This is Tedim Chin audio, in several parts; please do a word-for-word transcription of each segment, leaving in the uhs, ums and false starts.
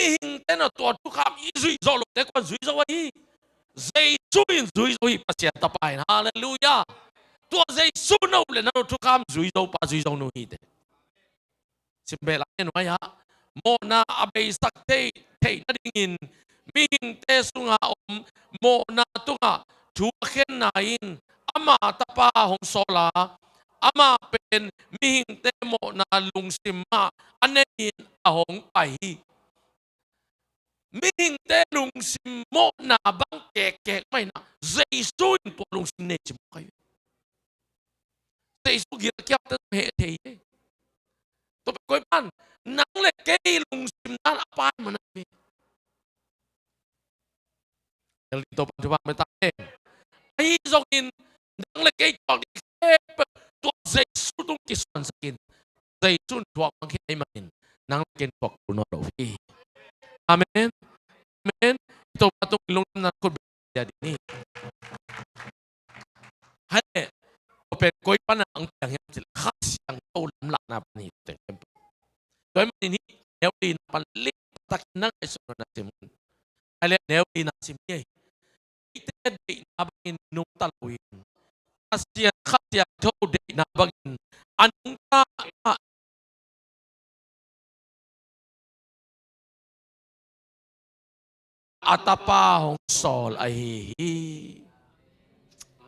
Mihingte na tua thukham i zui zawh lote kuan zui zo ahi. Jesu in zui zo hi, Pasian Tapa in. Halleluiah. Tua Jesu na up le na lo thukham zui zo pa zui zo nu hi te. Sim beh lai en vai ah. Mawhna a beisak theih theih nadingin mihingte sunga om mawhna tungah thu a khenna in ama Tapa hong sawl a, amah pen mihingte mawhna lungsim mah a nei in a hong pai hi. Mihingte lungsim mawhna bang kekkek mah in ah Jesu in tua lungsim nei ci mawk ahi ve. Jesu gil a kiapte heh thei hi. Tua pen koi pan nang le kei lungsim dan a pai man ahi ve. Tel ding Topa thupha mah ta hen. Ahi zongin nang le kei thuak ding khempeuh tua Jesu tung kisuansak in. Jesu in thuak mang khin ahih manin nang le kei thuak kul nawn lo hi. Amen. Amen. Topa tung lungdamna khut beng dia ding hi. Hai le, tua pen koi pan a ang piang hiam cih leh Kha Siangtho lamlahna pan hi teng khempeuh. Tua ahih manin hih neu lina pan limtakin na ngaihsun na sim un. Hai le neu lina sim hi. Eite deihna bangin nungta lo in Pasian Kha Siangtho deihna bangin a nungta a Tapa hong sawl ahi hi.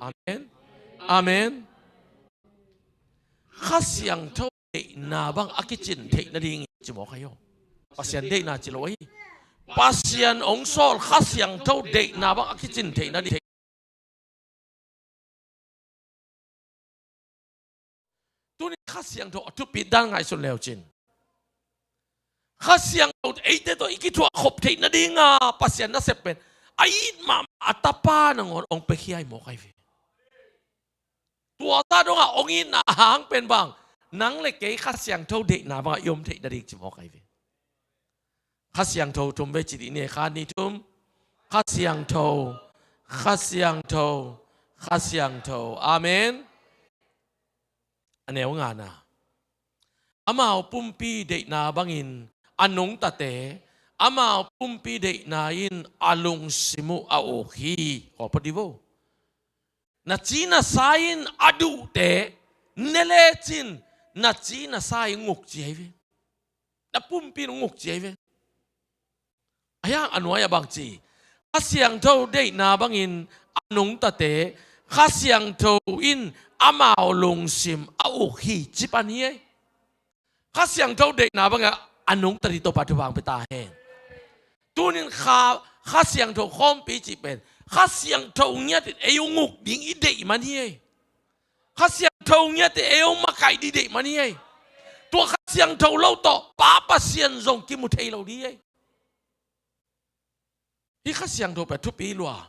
Amen. Amen. Kha Siangtho deihna bang a kicin theih nading ci mawk ahi aw. Pasian deihna ci lo ahi. Pasian hong sawl Kha Siangtho deihna bang a kicin theih nading. Tuni Kha Siangtho a thupit dan ngaihsun leu cin. Kha Siangtho eite tawh i kithuah khop theih nadinga Pasian nasep pen a it mahmah a Tapa nangawn hong piakhia hi mawk ahi ve. Tua ta dongah hong itna a hang pen bang nang le kei Kha Siangtho deihna bangah i om theih nading ci mawk ahi ve. Kha Siangtho thum vei ci dih ni, khat nih thum. Kha Siangtho, Kha Siangtho, Kha Siangtho. Amen. A neu ngana. Amau pumpi deihna bangin a nungtate, amau pumpi deihna in a lungsim uh a uk hi. Kawpah dih vo. Na ci na sa in a duhte ne lecin na ci na sa in nguk ci ahi ve. Na pumpi in nguk ci ahi ve. A hiang a nuai a bang ci, Kha Siangtho deihna bangin a nungtate Kha Siangtho in amau lungsim a uk hi ci pan hi ei. Kha Siangtho deihna bangin a nungta ding Topa thupha hong pia ta hen. Tunin Kha, Kha Siangtho khawmpi cih pen Kha Siangtho ngiat in ei hong uk ding i deih man hi ei. Kha Siangtho ngiat in ei hong makaih ding i deih man hi ei. Tua Kha Siangtho lo tawh Pa Pasian zong kimu thei lo ding hi ei. Hih Kha Siangtho pen thupi lua.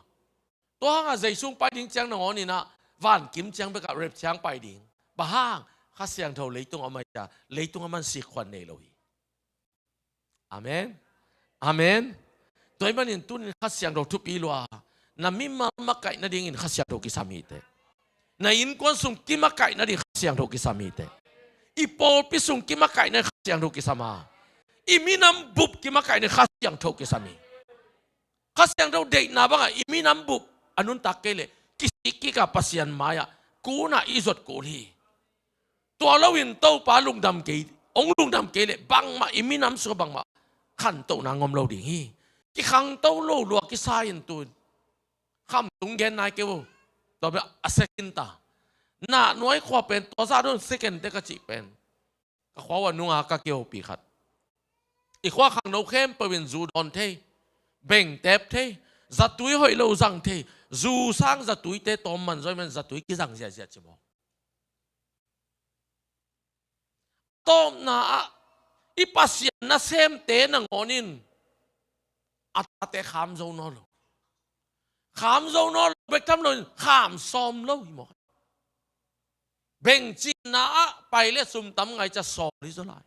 Tua hangah Jesu hong pai ding ciang nangawn in ah vankim ciang bekah rapture hong pai ding. Bang hang? Kha Siangtho leitung a om ahih ciang leitung a man sik khuan nei lo hi. Amen. Amen. Tua ahih manin tunin Kha Siangtho thupi lua. Na mimal makaih nadingin Kha Siangtho kisam hi teh. Na innkuan sung kimakaih nading Kha Siangtho kisam hi teh. I pawlpi sung kimakaih nading Kha Siangtho kisam a, i minam bup kimakaih nading Kha Siangtho kisam hi. Kha Siangtho deihna bangah i minam bup a nuntak kei leh kisik kik a Pasian mai-ah kunah i zuat kul hi. Tua loin Topa lungdam kei, hong lungdam kei leh bangmah i minam sungah bangmah khantohna ngom lo ding hi. Kikhangto lo lua kisa in tu in khamtung gen nai kei uh. Tua bel a second ta. Nah nuai khua pen tua zah dong second te ka cih pen ka khua uh a nunga ka kihopih khat. I khua khangno khempeuh in zu dawn thei, beng tep thei, zatui hoih lo zang thei, zu sang zatuite tawm man zaw ahih man zatui kizang ziahziah ci maw. Tawpna ah i Pasian nasemte nangawn in a tate kham zo nawn lo. Kham zo nawn lo bek tham loin kham sawm lo hi maw. Bengcinna ah pai le sum tam ngaica sawm hi zaw lai.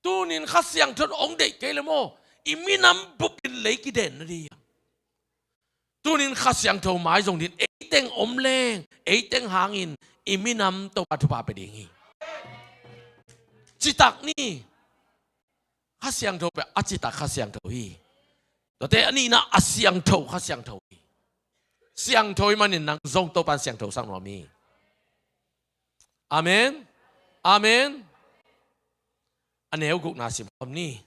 Tunin Kha Siangtho in hong deih kei le maw, i minam bupin lei kiden na ding hiam? Tunin Kha Siangtho mai zong din, eiteng om leng, eiteng hangin i minam Topa thupha pia ding hi. Citak ni. Kha Siangtho pen a citak Kha Siangtho hi. Tuate a nihna a siangtho Kha Siangtho hi. Siangtho ahih manin nang zong Topa'n siangtho sak nuam hi. Amen. Amen. A neu gukna sim khawm ni.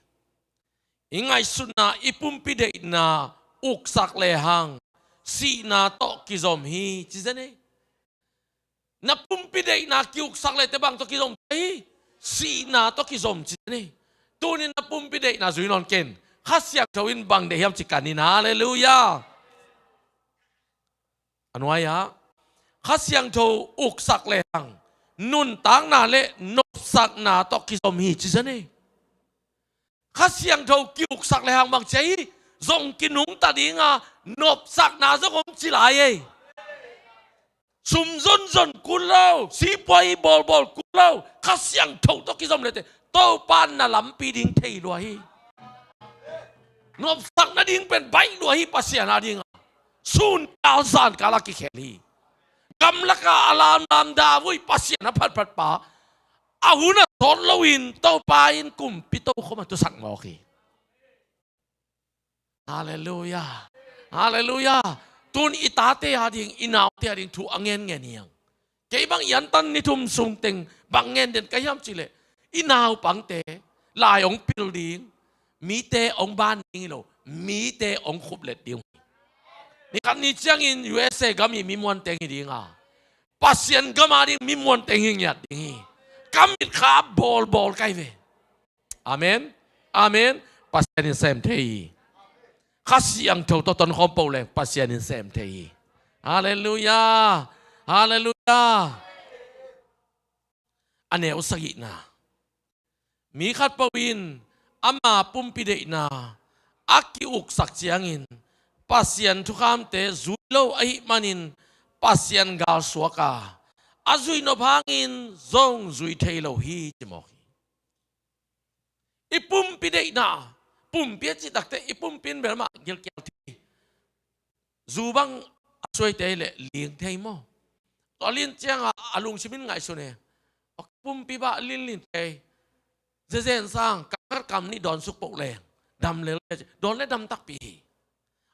I ngaihsutna, i pumpi deihna uksak lehang sihna tawh kizom hi ci zen ei. Na pumpi deihna kiuksak leh teh bang tawh kizom hi? Sihna tawh kizom ci zen ei. Tunin na pumpi deihna zui nawn ken. Kha Siangtho in bang deih hiam ci kan in, halleluiah. A nuai-ah Kha Siangtho uksak lehang nuntakna le nopsakna tawh kizom hi ci zen ei. Kha Siangtho kiuksak lehang bang ci a hi? Zong kinungta ding a, nopsakna zong om ci lai ei. Sum zonzon kul lo, sipuai bawlbawl kul lo, Kha Siangtho tawh kizom leh teh Topa'n na lampi ding thei lua hi. Nopsak nading pen baih lua hi Pasian a ding a. Sun kal zan kal a kikhel hi. Gamlak a a lamlam davui Pasian a phatphat pa, a hun a sawt loin Topa in kumpi tokhom a tusak mawk hi. Halleluiah. Halleluiah. Tun i tate a ding, i naute a ding thu a ngenngen hi hang. Kei bang i antan ni thum sung teng bang ngen den ka hiam cih leh, i naupangte lai hong pil ding, mite hong ban ding hi lo, mite hong khuplet ding. Ni khat ni ciangin U S A gam i mi muanteng hi ding a, Pasian gam a ding mi muanteng hi ngiat ding hi. Ka mitkha bawlbawl ka hi ve. Amen. Amen. Pasian in sem thei hi. Kha Siangtho tawh tonkhawm peuh leng Pasian in sem thei hi. Halleluiah. Halleluiah. A neu sagihna. Mi khatpeuh in ama pumpi deihna a kiuksak ciangin Pasian thukhamte zui lo ahih manin Pasian galsuak a, a zuinop hangin zong zui thei lo hi ci mawk hi. I pumpi deihna, pumpi a cih takteh i pumpi in bel mah gilkial thei. Zu bang a suaite leh ling thei maw? Tua lin ciangah a lungsim in ngaihsun e. Pumpi bah linlin thei. Zezen sang, kam khat kam nih dawnsuk peuh leng dam lel, dawn le dam takpi hi.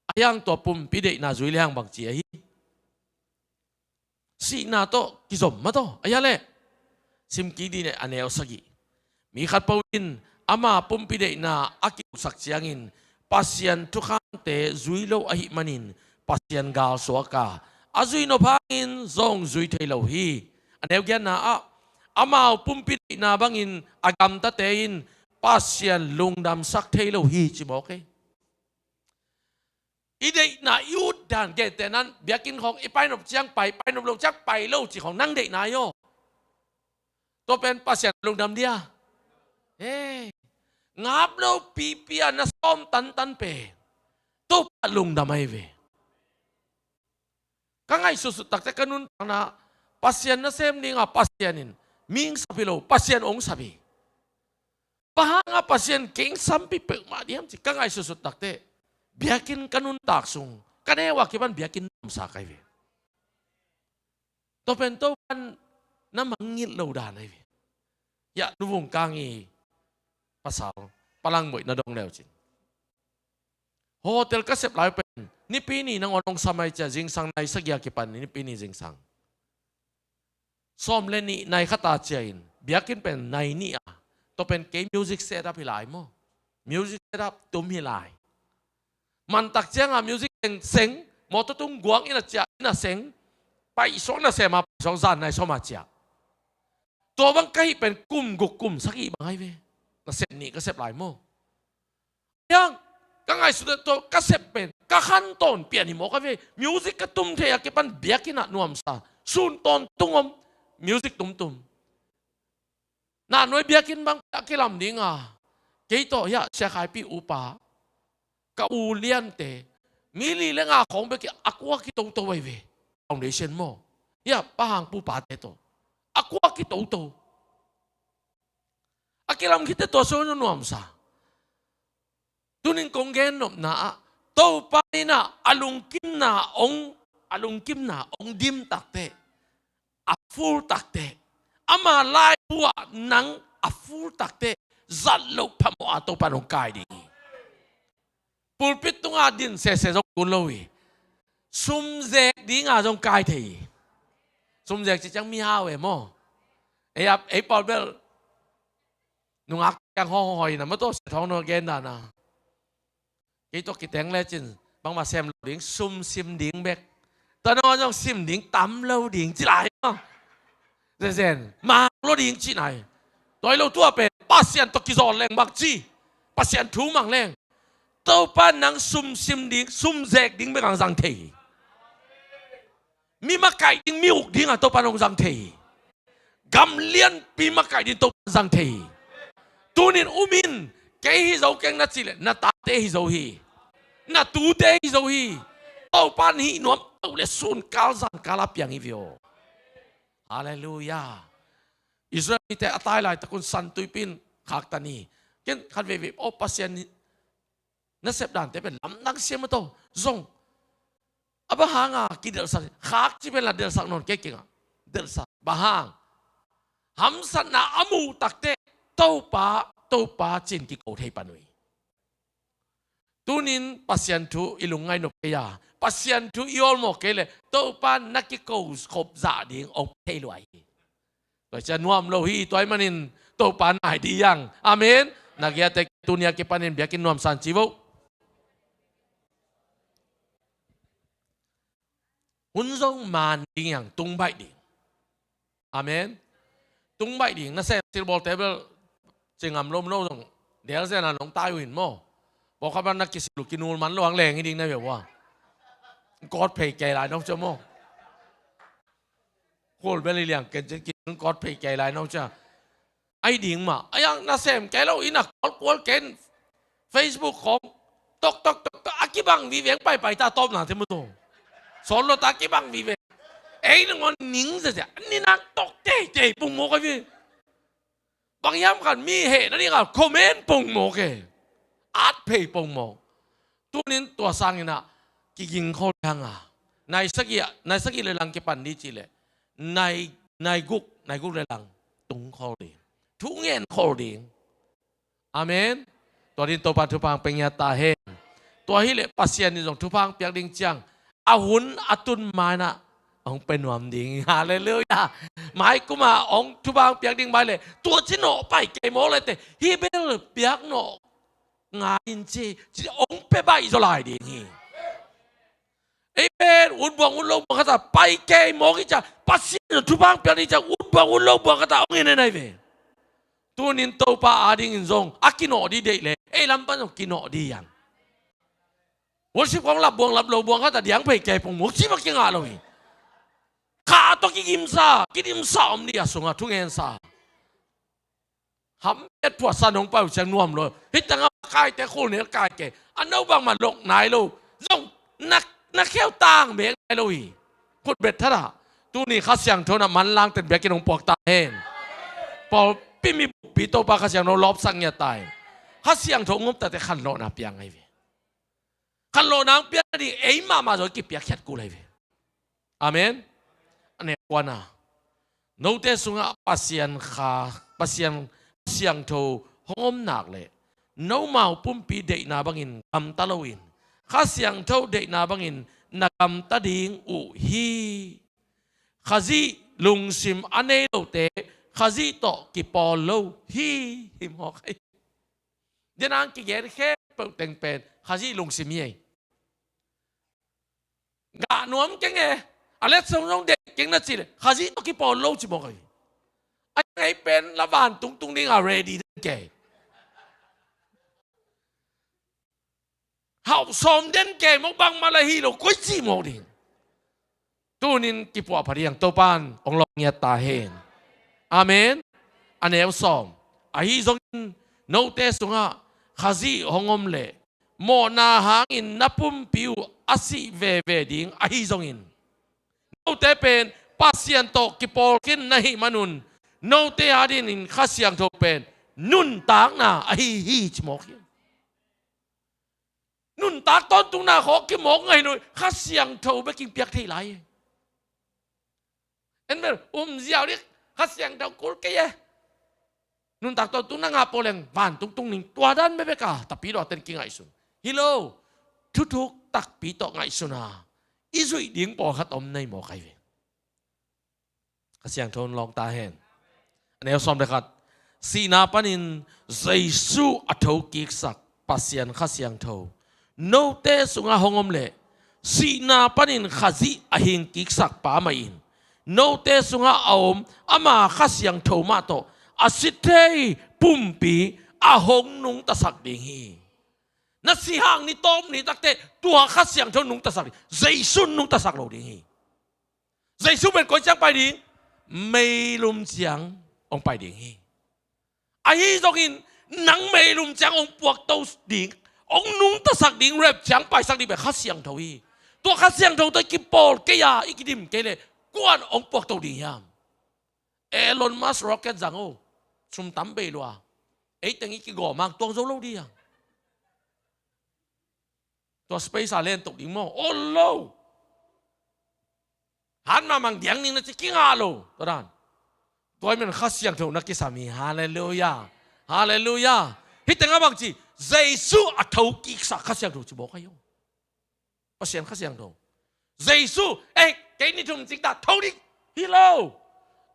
A hiang tua pumpi deihna zui lehang bang ci a hi? Sihna tawh kizom mah tawh a hia leh? Sim kik dih ni, a neu sagih. Mi khatpeuh in ama pumpi deihna a kiuksak ciangin Pasian thukhamte zui lo ahih manin Pasian galsuak a, a zuinop hangin zong zui thei lo hi. A neu giatna ah, amau pumpi deihna bangin a gamtate in Pasian lungdamsak thei lo hi ci mawk hi. I deihna i ut dan, gentehna in biakinn khawng i painop ciang pai, painop lo ciang pai lo cih khawng nang deihna hi aw. Tua pen Pasian lungdam dia? He, ngap lo pipi a na sawm tantan pen Topa lungdam ahi ve. Ka ngaihsutsut takteh ka nuntakna, Pasian nasem ding a Pasian in mihing sap hi lo, Pasian hong sap hi. Bang hanga Pasian kei hong sampih peuhmah diam ci ka ngaihsutsut takteh, biakinn ka nuntak sung ka neu a kipan biakinn nuamsa ka hi ve. Tua pen Topa'n na mangngilh lo dan ahi ve. Hiah Nu Vung Kang i pasal Pa Lang Muai na dong leu cin, hotel ka sep lai pen Nipi ni nangawn hong sam ai cia, zingsang nai sagih a kipan Nipi ni zingsang. Sawm le nih nai khat a cia in, biakinn pen nai nih a, tua pen kei music set up hi lai maw. Music set up tum hi lai. Mantak cianga music seng, seng, mawtaw tung guang in a ciah, in a seng, paisuak nasem a, paisuak zan nai sawm a ciah. Tua bang ka hih pen kum guk kum sagih bang ahi ve. Nasep nih ka sep lai maw. Hiang, ka ngaihsut tua ka sep pen ka khantawn pian hi mawk ahi ve. Music ka tum thei a kipan biakinn ah nuamsa. Sun tawntung om, music tumtum. Nah nuai biakinn bang a kilam dinga, kei tawh hiah Sia Khai Pi upa, ka u liante, mi li le nga khawng bek hi a, kua kitoto ahi ve. Foundation maw. Hiah Pa Hang pu pate tawh a kua kitoto. A kilam khitte tua sung nuamsa. Tunin kong gen nopna ah, Topa in ah a lungkimna hong, a lungkimna hong dim takteh, a ful takteh, ama laibu ah nang a ful takteh, zat loh phamawh a Topa in hong kai ding hi. Pulpit tungah din sese zong kun lo hi. Sumzek dinga zong kai thei hi. Sumzek ci ciang mihau e maw? Ei a, ei pawl bel nungak ciang hawhawh hi na maw, tawh sia thawng no gen dan a. Kei tawh kiteng lecin bangmah sem lo ding, sum sim ding bek. Tua no zong sim ding tam lo ding ci lai maw? Zenzen mang lo ding ci nai. Tua hi lo tua pen Pasian tawh kizawn leng bang ci, Pasian thu mang leng, Topa nang sum sim ding, sum zek ding bek ang zang thei hi. Mi makaih ding, mi uk dingah Topa in hong zang thei hi. Gam lianpi makaih ding Topa in zang thei hi. Tunin um in, kei hi zo keng na cih leh na tate hi zo hi. Na tute hi zo hi. Topa in hih nuam to le sunkal zankal a piang hi ve aw. Halleluiah. Israel mite a tai laitakun San Tuipi in khaktan hi. Ken khat veivei aw, Pasian nasep dante pen lamdang sia maw, tawh zong a bang hanga kidelhsak, khak ci pen la delhsak nawn kei kingah. Delhsak bang hang? Hamsatna a muh takteh Topa, Topa ci-in kiko thei pan uh hi. Tunin Pasian thu i lungngaih nop kei a, Pasian thu i awlmawh kei leh Topa na kiko khop zah ding ong thei lua hi. Tua hi ciah nuam lo hi. Tua ahih manin Topa nai dih hang. Amen. Na giate tuni a kipanin biakinn nuamsa in ci vo. Hun zong man ding hi hang, tung baih ding. Amen. Tung baih ding. Nasem silbawl table ci ngam lo, no zong delzen a nong tai uh in maw? Pawlkhat bang na kisil uh kinul man lo hang leng hi ding na ve ua. Kawt phei kei lai nong cia maw? Khul bel i liang ken cin ki kawt phei kei lai no cia. Ai ding mah. Ai ang nasem kei lo, inn a kualkual ken. Facebook khong tok tok tok tok a kibang vive ang paipai ta tawpna te mu tu. Sawn lo ta kibang vive. Ei nangawn ning zia zia. Ni nak tok tei tei pung mo kai vi. Bang hiam khat mi hehna dingah comment pongmawk e. At phei pongmawk. Tunin tua sanginah kiging khol ding hanga, nai sagih ah, nai sagih le lang kipan dih cih leh nai, nai guk, nai guk le lang tung khol ding. Thu ngen khol ding. Amen. Tua din Topa thupha hong pia ngiat ta hen. Tua hileh Pasian in zong thupha hong piak ding ciang a hun a tun mainah hong pia nuam ding. Halleluiah. Mai kuma hong thupha hong piak ding mai leh tua ci nawh pai kei mawk leh te, hi bel piak nawh ngai in ci, ci hong pia baih zaw lai ding hi. Ei pen ut buang ut lo buang khatah pai kei mawk hi ciah Pasian in thupha hong piak ding ciah ut buang ut lo buang khatah hong en en ahi ve. Tunin Topa adingin zong a kinawh dih deih leh ei lam pan zong kinawh dih hiam? Worship kong lap buang lap lo buang khat a diang phei kei pong muk ci mah kingah lo hi. Kha tawh kigimsa, kidimsa om dih a sungah thungensa. Ham et phuahsa nong pai uh ciang nuam lo. Hih tangah kaite khul nel kai kei. A no bangmah lok nai lo. Zong na, na kheu tang mek nai lo hi. Khut bet thatah. Tuni Kha Siangtho na manlang ten biakinn hong puak ta hen. Pawlpi mi buppi Topa Kha Siangtho lawpsak ngiat ta hen. Kha Siangtho ngop tate khanlawhna piang ahi ve. Khanlawhna ang piang ding ei mahmah zaw kipiakkhiat kul ahi ve. Amen. A nek kuana. Note sungah Pasian Kha, Pasian Siangtho hong om nak leh nomau pumpi deihna bangin gamta loin Kha Siangtho deihna bangin na gamta ding uh hi. Khazih lungsim a nei lote Khazih tawh kipawl lo hi. Hi mawk hi. Denang kigen khempeuh teng pen Khazih lungsim hi ei. Gah nuam keng e. A letsong zong deih keng na cih leh Khazih tawh kipawl lo ci mawk ahi. A ngei pen la vantung tung dinga ready den kei. Hauh sawm den kei mawk bangmah la hi lo koi ci mawk ding. Tunin kipuahpha ding Topan hong lawh ngiat ta hen. Amen. A neu sawm. Ahi zongin note sungah Khazih hong om leh mawhna hangin na pumpi uh a sih veve ding ahi zongin note pen Pasian tawh kipawl khin na hih manun note adingin Kha Siangtho pen nuntakna ahi hi ci mawk hi. Nuntak tawntungna khawh kimawk ngaih lo hi. Kha Siangtho bekin piak thei lai hi. En bel um ziau dih Kha Siangtho kul kei e. Nuntak tawntung na ngah peuh leng vantung tung ning, tua dan bekbek a Tapidaw ten kingaihsun. Hi lo, thuthuk takpi tawh ngaihsun a i zuih ding pawlkhat om na hi mawk ahi ve. Kha Siangtho in lawng ta hen. A neu sawm le khat. Sihna panin Jesu a thokiksak Pasian Kha Siangtho note sungah hong om leh, sihna panin Khazih a hingkiksak Pa mah in note sungah a om ama Kha Siangtho mah tawh a si thei pumpi a hong nungtasak ding hi. Na si hang ni tawp ni takteh tua Kha Siangtho nungtasak ding, Jesu nungtasak lo ding hi. Jesu pen koi ciang pai ding? Meilum ciang hong pai ding hi. Ahi zongin nang meilum ciang hong puakto ding, hong nungtasak ding, rapture ciang paisak ding pen Kha Siangtho hi. Tua Kha Siangtho tawh i kipawl kei a i kidim kei leh kua'n hong puakto ding hiam? Elon Musk rocket zang o, sum tam bei lua, ei teng i kigawm hang tuang zo lo ding hiam? Tua space a len tok ding maw? Ol lo. Han mahmah diang ning na ci kingah lo. Tua dan. Tua hi man Kha Siangtho na kisam hi. Halleluiah. Halleluiah. Hih tengah bang ci, Jesu a thokiksak Kha Siangtho ci mawk ahi o. Pasian Kha Siangtho. Jesu, eh, kei ni thum cik ta tho ding. Hi lo.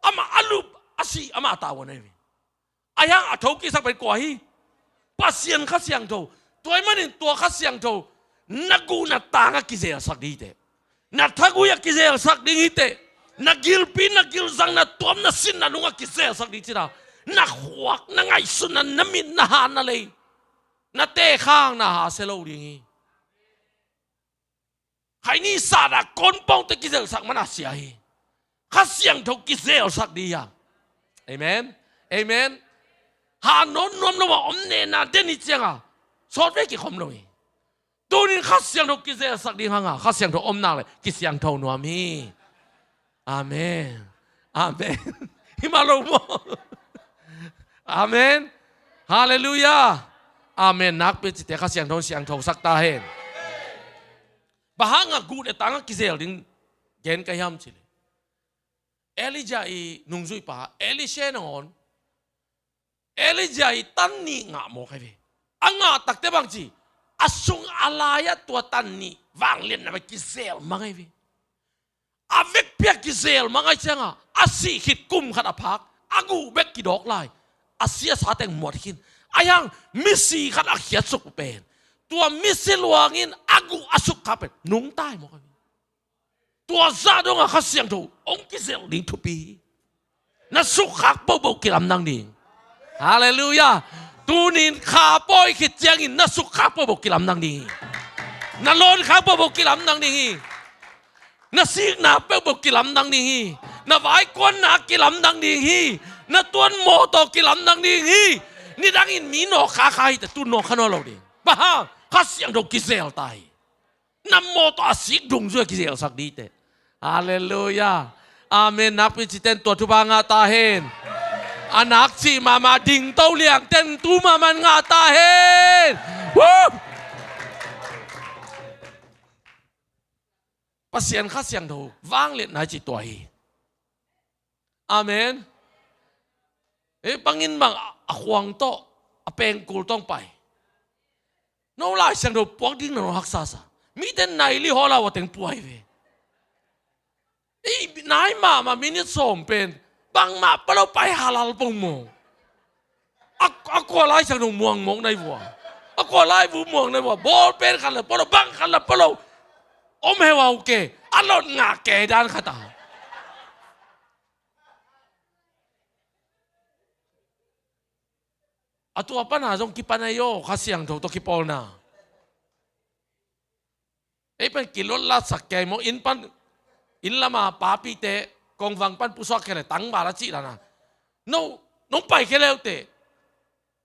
Amah a lup, a si, amah a tavuan ahi ve. Ahi hang a thokiksak pen kua hi? Pasian Kha Siangtho. Tua ahih manin tua Kha Siangtho na guh na tang ah kizelsak ding hi teh. Na thagui ah kizelsak ding hi teh. Na gilpi, na gilzang, na tuam, na sin, na nung ah kizelsak ding hi teh. Na khuak, na ngaihsutna, na mit, na ha, na lei, na tekhang, na ha sia lo ding hi. Khaini sat a kon pawngte kizelsak man a sia hi. Kha Siangtho kizelsak ding hi hang. Amen. Amen. Ha nawn nuam lo a om nena den hi ciang a sawtvei kikhawm lo hi. Tunin Kha Siangtho kizelsak ding hang a, Kha Siangtho om nak leh kisiangtho nuam hi. Amen. Amen. Hi mah lo maw? Amen. Halleluiah. Amen. Nakpi cihte Kha Siangtho in siangthosak ta hen. Bang hang a guh le tang ah kizel ding gen ka hiam cih leh, Elijah i nungzuipa Elisha nangawn, Elijah i tan nih ngah mawk ahi ve. A ngah takteh bang ci, a sung a lai ah tua tan nih vangliatna bek kizel mang ahi ve. A vekpi ah kizel mang ahih ciang a, a sih khit kum khat a phak, a guh bek kidawk lai, a si a sa teng muat khin. Ahi hang misi khat a khiatsuk pen, tua misi luang in a guh a sukkhak pen nungta hi mawk ahi ve. Tua zah dong a Kha Siangtho hong kizel ding thupi hi. Na sukkhak pohpoh kilamdang ding. Halleluiah. Tunin kha pawi khit ciangin na sukkhak pohpoh kilamdang ding hi. Na lawnkhak pohpoh kilamdang ding hi. Na sikna pohpoh kilamdang ding hi. Na vaikuanna kilamdang ding hi. Na tuan mawtaw kilamdang ding hi. Nidangin mi nawkkha kha hi teh, tu nawkkha nawn lo ding. Bang hang? Kha Siangtho kizel ta hi. Na mawtaw a sik dungzui a kizelsak ding hi teh. Halleluiah. Amen. Nakpi cihte in tua thupha ngah ta hen. A nak cih mahmah dingto liangte in tu mahmah ngah ta hen. Woo! Pasian Kha Siangtho vangliatna i cih tua hi. Amen. Eh, bangin bang a, a khuang tawh, a pengkul tawh hong pai. No Lai Siangtho puak ding na no haksa sa. Mite nai li hawl a ua teng puai ve. Eh, nai mahmah minit sawm pen bangmah palo pai halal pong maw. A, a kua Lai Siangtho muang mawk nai vua. A kua laibu muang nai vua. Ball pen khat la palo, bang khat la palo. Om heu a uke. A lot ngah ke dan khat a. A tua pan a zong kipan ahi aw, Kha Siangtho tawh kipawlna. Ei pen kilotlatsak kei maw, inn pan, inn lama papite, kongvang pan pusuak kei le tangval a cih dan a. No, nong pai kei leute.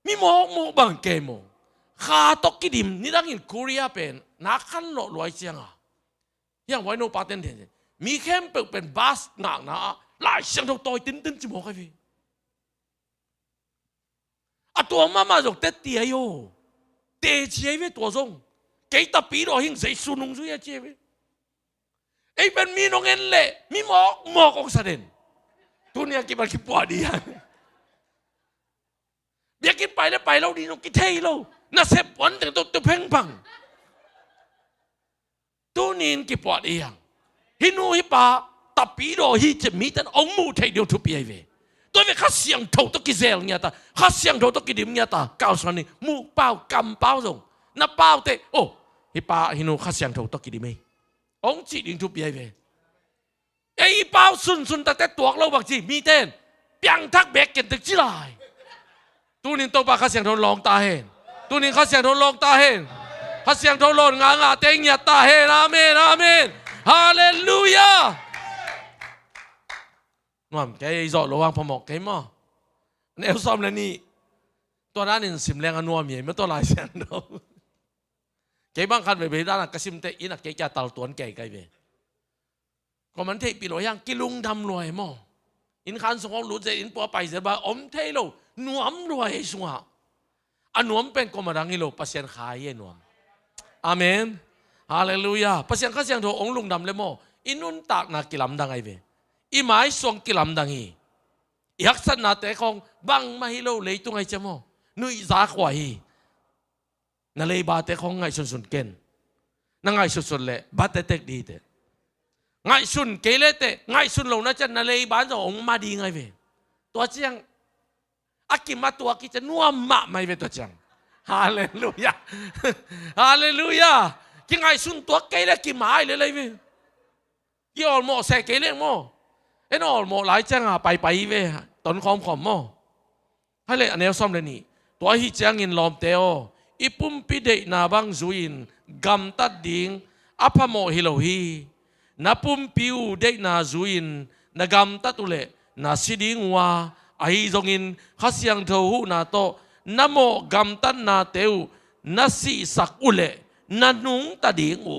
Mi mawkmawk bang kei maw. Kha tawh kidim, nidangin Korea pen, na khan lawh luai ciang a. Hiang huai no pa ten den. Mi khempeuh pen bus ngakna ah, Lai Siangtho tawi tintin ci mawk ahi ve. A tua mahmah zong teti ahi aw. Teci ahi ve tua zong. Kei Tapidaw hing Jesu nungzui a ci ahi ve. Ei pen mi nong en leh, mi mawkmawk hong sa den. Tuni a kipan kipuah dih a. Biakinn pai le pai lo ding zong kithei lo. Nasep puan teng tawh tu phengphang. Tunin kipuah dih hang. Hih nu hih pa tapidaw hi ci-a mite in hong muh theih ding thupi ahi ve. Tua ve Kha Siangtho tawh kizel ngiat a, Kha Siangtho tawh kidim ngiat a, kalsuan ni, muh pau, kam pau zong. Na pau teh, oh, hih pa, hih nu Kha Siangtho tawh kidim hi, hong cih ding thupi ahi ve. Ei pau sunsun takte tuak lo bang ci, mite in piangthak beek ken tek ci lai. Tunin Topa Kha Siangtho lawng ta hen. Tunin Kha Siangtho lawng ta hen. Kha Siangtho lawn ngangate ngiat ta hen. Amen, amen. Halleluiah. Nuam kei, ei zawh lo hang phamawh kei maw. Neu sawm le nih. Tua danin sim leng a nuam hi ei maw, tua Lai Siangtho. Kei bang khat veivei dana ka simte inn ah kei kia tal tuan kei kai ve. Kua man theihpih lua hiang, kilungdam lua hi maw. Inn khan sung hong lut zel, inn pua pai zel ba om thei lo, nuam lua hi sungah. A nuam pen kua man dang hi lo, Pasian Kha hi a nuam. Amen. Halleluiah. Pasian Kha Siangtho hong lungdam le maw, i nuntakna kilamdang ahi ve. I maisuang kilamdang hi. I haksatnate khawng bangmah hi lo, leitung ahi cia maw. Nuihza khua hi. Na leibate khawng ngaihsunsun ken. Na ngaihsunsun leh ba tektek dih teh. Ngaihsun kei le teh, ngaihsun lo na ciang na leiba in zong hong ma ding ahi ve. Tua ciang a kimatuak hi ciang nuam mahmah hi ve tua ciang. Halleluiah. Halleluiah. Kingaihsun tuak kei le kima hi lel ahi ve. Ki awlmawh seh kei leng maw. En awlmawh lai cianga paipai hi ve, ton khawmkhawm maw. Hai leh a neu sawm le nih. Tua ahi ciangin lawmte aw, i pumpi deihna bang zui-in gamtat ding a phamawh hi lo hi. Na pumpi uh deihna zui-in na gamtat uh leh na si ding uh a, ahi zongin Kha Siangtho huhna tawh na mawh gamtatnate uh na sihsak uh leh na nungta ding uh.